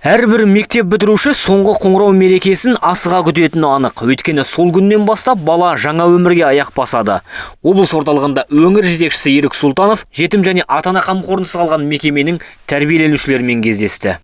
Әрбір мектеп бітіруші соңғы қоңырау мерекесін асыға күтетіні анық. Өйткені сол күннен бастап бала жаңа өмірге аяқ басады. Облыс орталығында өңір жетекшісі Ерік Сұлтанов жетім және ата-ана қамқорынсыз қалған мекеменің тәрбиеленушілерімен кездесті.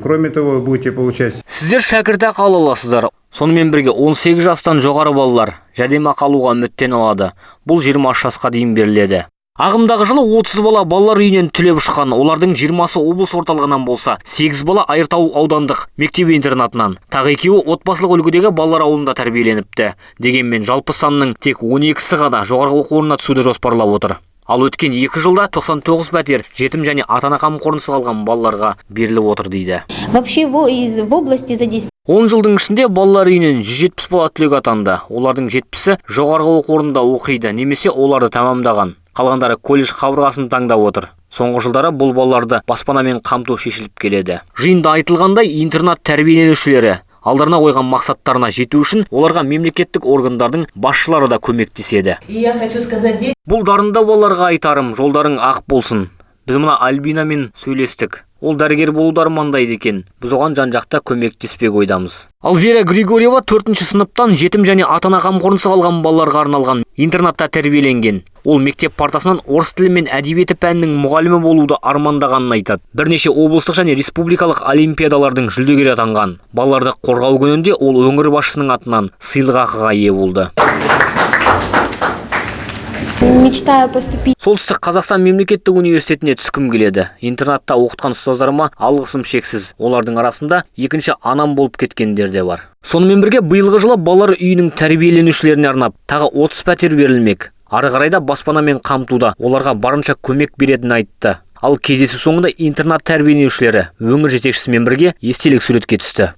Кроме того, вы будете получать Сіздер шәкіртақы ала аласыздар. Сонымен бірге 18 жастан жоғары балалар жәрдемақы алуға үміттене алады. Бұл 23 жасқа дейін беріледі. Ағымдағы жылы 30 бала балалар үйінен түлеп ұшқан. Олардың 20-сы облыс орталығынан болса, 8 бала Айыртау аудандық мектеп интернатынан. Тағы екеуі отбасылық үлгідегі балалар ауылында тәрбиеленіпті. Дегенмен жалпы санның тек 12-сі ғана жоғарғы оқу орнына түсуді жоспарлап отыр. Ал өткен 2 жылда 99 пәтер жетім және ата-ана қамқорынсыз қалған балаларға беріліп отыр дейді. Вообще в области за 10 10 жылдың ішінде балалар үйінен 170 бала түлек атанды. Олардың 70-і жоғарғы оқу орнында оқиды немесе оларды тәмамдаған. Қалғандары колледж қабырғасын таңдап отыр. Соңғы жылдары бұл балаларды баспанамен қамту шешіліп келеді. Жиында айтылғандай, интернат тәрбиеленушілері алдарына қойған мақсаттарына жету үшін оларға мемлекеттік органдардың басшылары да көмектеседі. И я хочу сказать детям, Бұл дарынды балаларға айтарым, жолдарың ақ болсын. Біз мына Альбинамен сөйлестік. Ол дәрігер болуды армандайды екен. Біз оған жан-жақта көмектеспек ойдамыз. Ал Вера Григорьева төртінші сыныптан жетім және ата-ана қамқорынсыз қалған балаларға арналған интернатта тәрбиеленген. Ол мектеп партасынан орыс тілі мен әдебиеті пәнінің мұғалімі болуды армандағанын айтады. Бірнеше облыстық және республикалық олимпиадалардың жүлдегері атанған. Балаларды қорғау күнінде ол өңір басшысының атынан сыйлық ақыға ие болды. Мечтаю поступить Солтүстік Қазақстан мемлекеттік университетіне түскім келеді. Интернатта оқытқан ұстаздарыма алғысым шексіз. Олардың арасында екінші анам болып кеткендер де бар. Сонымен бірге биылғы жылы балалар үйінің тәрбиеленушілеріне арнап тағы 30 пәтер берілмек. Ары қарай да баспанамен қамтуда оларға барынша көмек беретінін айтты. Ал кездесу соңында интернат тәрбиеленушілері өңір жетекшісімен бірге естелік суретке түсті.